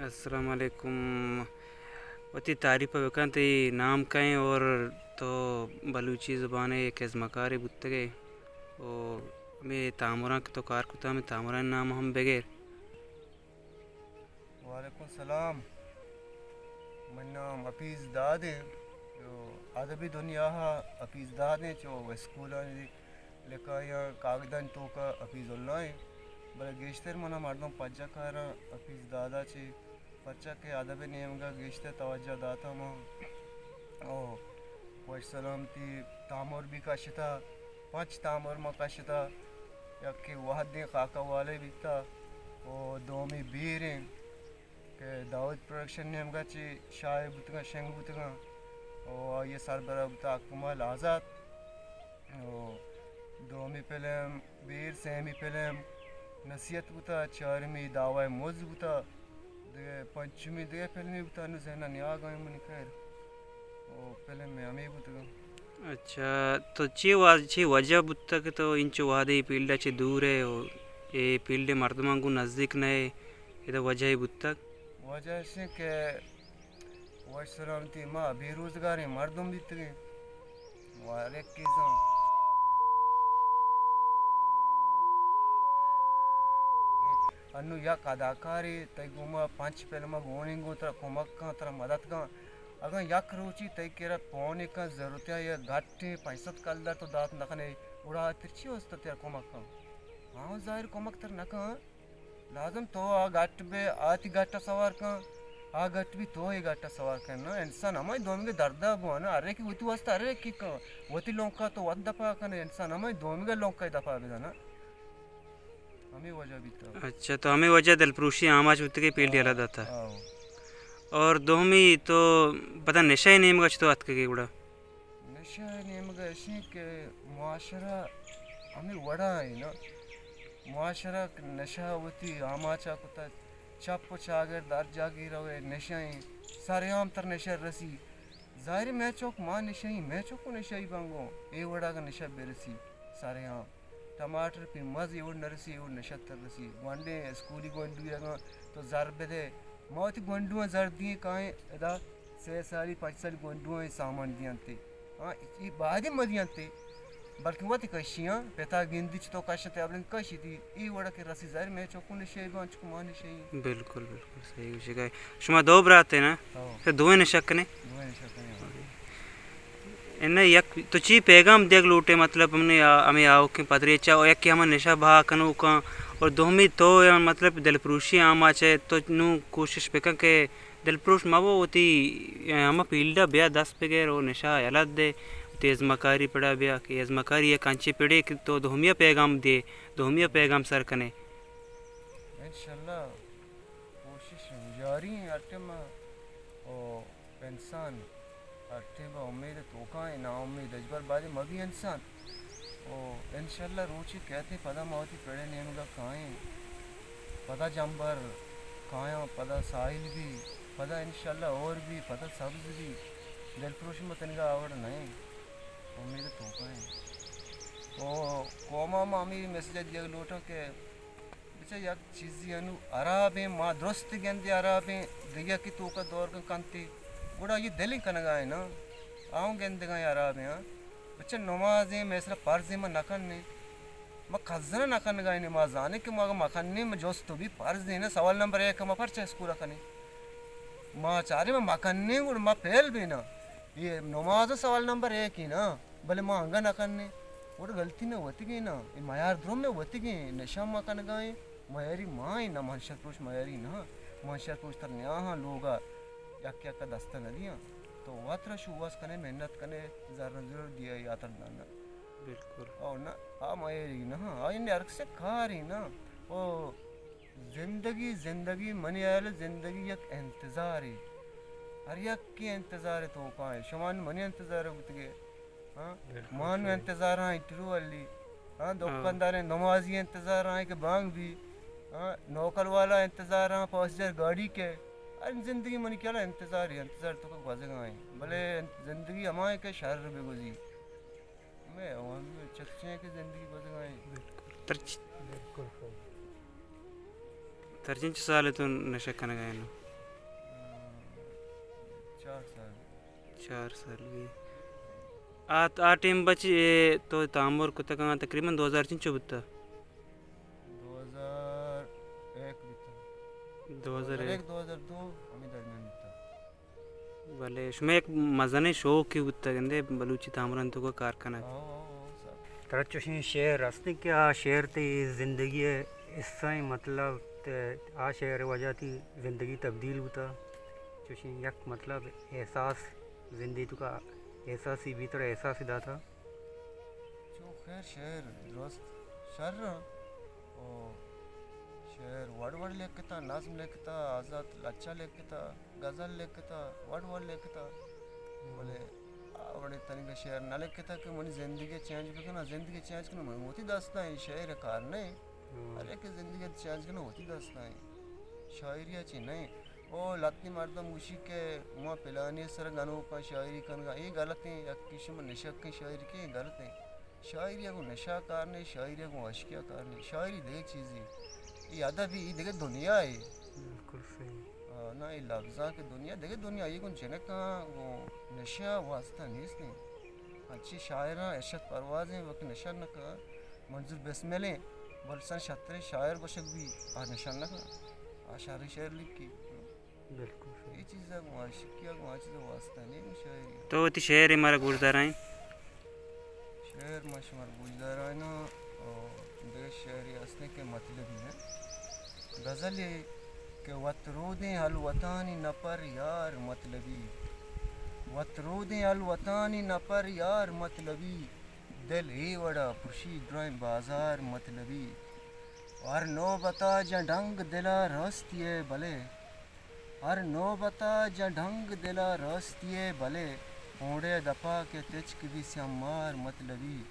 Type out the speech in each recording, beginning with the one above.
السلام علیکم۔ وتی تعریف ءَ بکن، تئی نام کئے اور تو بلوچی زبان ءِ یک ازمکارے بوتگ ئے، او ہمے تامراں کہ تو کار کتگ، ہمے تامرانی نام ہم بگر۔ وعلیکم السلام، منی نام حفیظ داد ایں۔ جو ادبی دنیا ءَ حفیظ داد ایں، چو اسکولانی لکھائیاں کاگدانی توکا حفیظ اللہ ایں، بلے گیشتر منا مردم پجا کاراں حفیظ دادا چی، پرچا کہ ادب نیمگا گیشتر توجہ داتا ما۔ او وش سلامتی تامر بھی کشتا، پنچ تامر ما کشتا، یکی وہدیں خاکہ والے بیتا، او دومی بیریں کہ داؤد پروڈکشن نیمگا چی شائع بوتگاں، شنگ بوتگاں، او آئی سربراہ بوتا اکمل آزاد۔ او دومی فلم بیر، سیمی فلم نصیحت بوتا، چارمی دعوی مز بوتا، دگہ پنچمی دگہ فلمی بوتا، انو ذہنا نیاگا ایں منی خیر۔ او فلم میں ہمے بوتگاں۔ اچھا، تو چی واز-، چی وجہ بوتا کہ تو انچو وہدے فیلڈا چہ دور ئے او اے فیلڈ مردماں گوں نزدیک نہ ئے، ادا وجہ بوتگ؟ وجہ اش کہ وش سلامتی ما بے روزگاریں مردم بیتگیں، ما ہر یک چیزاں۔ انو یک اداکارے تئی گوما پنچ فلم گون انت، گوں ترا کمک کن، ترا مدد کن، اگاں یک روچی تئی کرا پونے کن ضرورت یا گٹیں پنچ سد کلدار تو دات نہ کنے، گڑا آ ترا چی واسطہ ترا کمک کن؟ ہاں، ظاہر کمک ترا نہ کن۔ لازم تو آ گٹ بے، آ تی گٹ ءَ سوار کن، آ گٹ بھی تو اے گٹ ءَ سوار کن نا۔ انسان ہمائی دومیگے دردا بوانا، ہر یکی وتی واسطہ ہر یکی کن، وتی لونکا تو وت دفاع کن، انسان ہمائی دومیگے لونکا دفاع بدنا۔ ہمیں وجہ بیتا۔ اچھا، تو ہمیں وجہ دلپروشی آماچ بوتگے پیل ڈیلا داتا۔ آؤ۔ اور دومی تو پدا نشہ نیمگا چتو اتکگے گڑا؟ نشہ ءِ نیمگ ءَ اش انت کہ معاشرہ ہمے وڑا انت نا۔ معاشرہ نشہ وتی آماچ ءَ کتگ، چپ ءُ چاگرد ہر جاگہ روئے نشہ انت، سرعام ترا نشہ رسی۔ ظاہر مئے چک ما نشہ ایں، مئے چک نشہ ای بنگو، اے وڑا اگاں نشہ برسی سرعام۔ ٹماٹر پیماز اے وڑ نہ رسی، اے وڑ نشہ تر رسی۔ گونڈیں اسکولی گونڈوے اگاں تو زر بدے، ما وتی گونڈواں زر دیں کائیں ادا سے سالی پنچ سالی گونڈواں سامان دیانتے۔ ہاں، اے بعد مہ دیانتے، بلکہ وتی کشیاں، پتا گندی چتو کشنتے، ابرن کشی دی، اے وڑا کہ رسی زر مئے چکو نشہ بان، چکو ما نشہ۔ بالکل، بالکل صحیح گوشگا۔ شما دو برات ئے نا؟ ہاں۔ تو دوئیں نشہ کنے؟ دوئیں نشہ کنے۔ انہ یک تو چی پیغام دیگ لوٹے، مطلب، ہمیں آ-، ہمیں آؤکیں پدریچا، اور یکی ہمیں نشہ بہا کنوکاں، اور دومی تو، یا مطلب، دلپروشی آماچ ئے، تو نوں کوشش بکن کہ دلپروش مبو، وتی ہمہ فیلڈا بیا دست بگر و نشہ یلہ دے، وتی ازمکاری پڑا بیا کہ ازمکاری یک انچیں پڑے کہ تو دومیا پیغام دے، دومیا پیغام سر کنے۔ انشاءاللہ کوشش جاری ہیں ہر ٹائم، او انسان ہر ٹائم امید توکا ہیں، نا امید اجبر بازی مبی انسان۔ او انشاءاللہ روچے کئیت پدا ما وتی پڑے نیمگا کائیں، پدا جمبر کایاں، پدا ساحل بی، پدا انشاءاللہ ہور بی، پدا سبز بی۔ دلپروشی ما تنگا آوڑ نہ ایں، امید توکا ایں۔ او قوما ما ہمے میسج دیگ لوٹاں کہ بچا یک چیزی انو حرابیں، ما درست گندے حرابیں، دگہ کی توکا دور کن کنتی، گڑا یہ دلیں کنگا ایں نا، آؤں گندگا ایں حرابیں، ہاں۔ بچہ نمازیں، مئے سرا فرضیں، ما نکنیں۔ ما کزنا نکنگائیں، ما زانیں کہ ما اگاں مکنیں، ما جست تو بی فرضیں نا، سوال نمبر ایک ما پرچہ اسکولا کنیں؟ ما چاریں ما مکنیں، گڑا ما فیل بی نا۔ یہ نماز سوال نمبر ایک ہی نا، بلے ما انگا نکنیں۔ گڑا غلطی مئے وتگیں نا، یہ میار درم مئے وتگیں، نشہ ما کنگائیں۔ میاری ما ایں نا، منشر پروش میاری نا۔ منشر پروش تر نیاہاں لوگا یک یک دست نہ دیاں۔ تو وت را شوہاز کنے، محنت کنے، زر نہ زر دیا یا تر نہ نہ۔ بالکل۔ او نا، آ میاری نا، آ ان ہر کسے کاری نا۔ او زندگی، زندگی منی حیال زندگی یک انتظارے۔ ہر یک کے انتظار توکا ایں۔ شما منی انتظار بوتگے۔ ہاں؟ بالکل مان صحیح۔ انتظار ہاں انٹرویو والی۔ ہاں، ہاں۔ دکانداریں نمازی انتظار ہاں کہ بانگ بی۔ ہاں، نوکل والا انتظار ہاں پاسنجر گاڑی کے۔ ہر زندگی منی کیا انتظار ہی، انتظار تو کو گوزگا ہیں۔ بلے زندگی ہمائیں کہ شر بگوزی۔ میں ہم چتچیں کہ زندگی گوزگا ہیں۔ بالکل۔ ترچ-، بالکل صحیح۔ ترچیں چو سال تو نشہ کنگا ہے نا؟ چار سال۔ چار سال بی۔ آ، آ ٹیم بچ اے تو تامر کتگ آں، تقریباً دو ہزار چنچو بوتا؟ دو ہزار ایک بوتا۔ دو ہزار ایک۔ دو ہزار ایک، دو ہزار دو، ہمے درمیان بوتا۔ بلے شمئے یک مزنیں شوقے بوتگ اندے بلوچی تامرانی توکا کار کنگ۔ ہو، ہو، ہو، سر۔ ترا چوشیں شعر ہستیں کہ آ شعر تئی زندگی ءِ حصہ ایں، مطلب، تے آ شعر ءِ وجہ تئی زندگی تبدیل بوتا؟ چوشیں یک، مطلب، احساس زندگی توکا احساسے بیت، ترا احساسے داتا؟ چو خیر، شعر درست شر اَں۔ او شعر وڑ وڑ لکھتا، نظم لکھتا، آزات لچہ لکھتا، غزل لکھتا، وڑ وڑ لکھتا۔ بلے آ وڑیں تنیگا شعر نہ لکھتا کہ منی زندگی ءَ چینج بکناں۔ زندگی چینج کناں منی وتی دستا ایں، شعر ءِ کار نہ ایں۔ ہر یک زندگی ءَ چینج کناں وتی دستا ایں۔ شاعری ءَ چی نہ ایں۔ او لہتیں مردم گوشی کہ ما پلانی ءِ سرا گنوکاں، شاعری کنگا، اے غلط ایں۔ یک شما نشکیں شاعری کئے، اے غلط ایں۔ شاعری ءَ گوں نشہ کار نہ ایں، شاعری ءَ گوں عشقی ءَ کار نہ ایں۔ شاعری دگہ چیزے۔ اے ادب ایں، اے دگہ دنیا ایں۔ بالکل صحیح۔ آ، نہ، اے لبزانک ءِ دنیا دگہ دنیا ایں، گوں جنکاں گوں نشہ واسطہ نیست ایں۔ انچیں شاعراں، ارشد پرواز ایں، وقت نشہ نہ کن، منظور بسمل ایں، بلوچستان ءِ شتریں شاعر گوشگ بی، آ نشہ نہ کن، آ شریں شعر لکھی۔ بالکل صحیح۔ اے چیز ءَ گوں عاشقی ءَ گوں آ چیز ءَ واسطہ نہ ایں گوں شاعری ءَ۔ تو وتی شعرے مارا گوشدارائیں۔ شعر ما شمارا گوشدارائیناں، او دگہ شعرے ہستیں کہ مطلبی ایں۔ غزلے کہ وت رودیں ہلوتانی نپر یار مطلبی۔ وت رودیں ہلوتانی نپر یار مطلبی۔ دل اے وڑا پرشی درائیں بازار مطلبی۔ ہر نوبتا جاں ڈنگ دلا راستی ءِ بلے، ہر نوبتا جاں ڈنگ دلا راستی ءِ بلے، ہونڈے دپا کہ تچک بی سیاہ مار مطلبی۔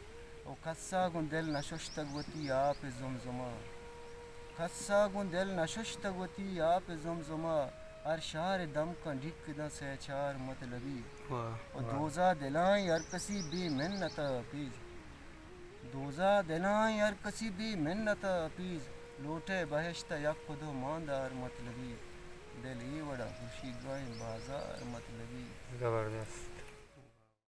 او کسا گوں دل نہ ششتگ وتی آپ زمزما، کسا گوں دل نہ ششتگ وتی آپ زمزما، ہر شار دمکاں ڈیک داں سہ چار مطلبی۔ واہ، او واہ۔ دوزا دلائیں ہر کسی بے منت پیز، دوزا دلائیں ہر کسی بے منت پیز، لوٹے بہشت یک و دو ماندار مطلبی، دل اے وڑا خوشی درائیں بازار مطلبی۔ زبردست۔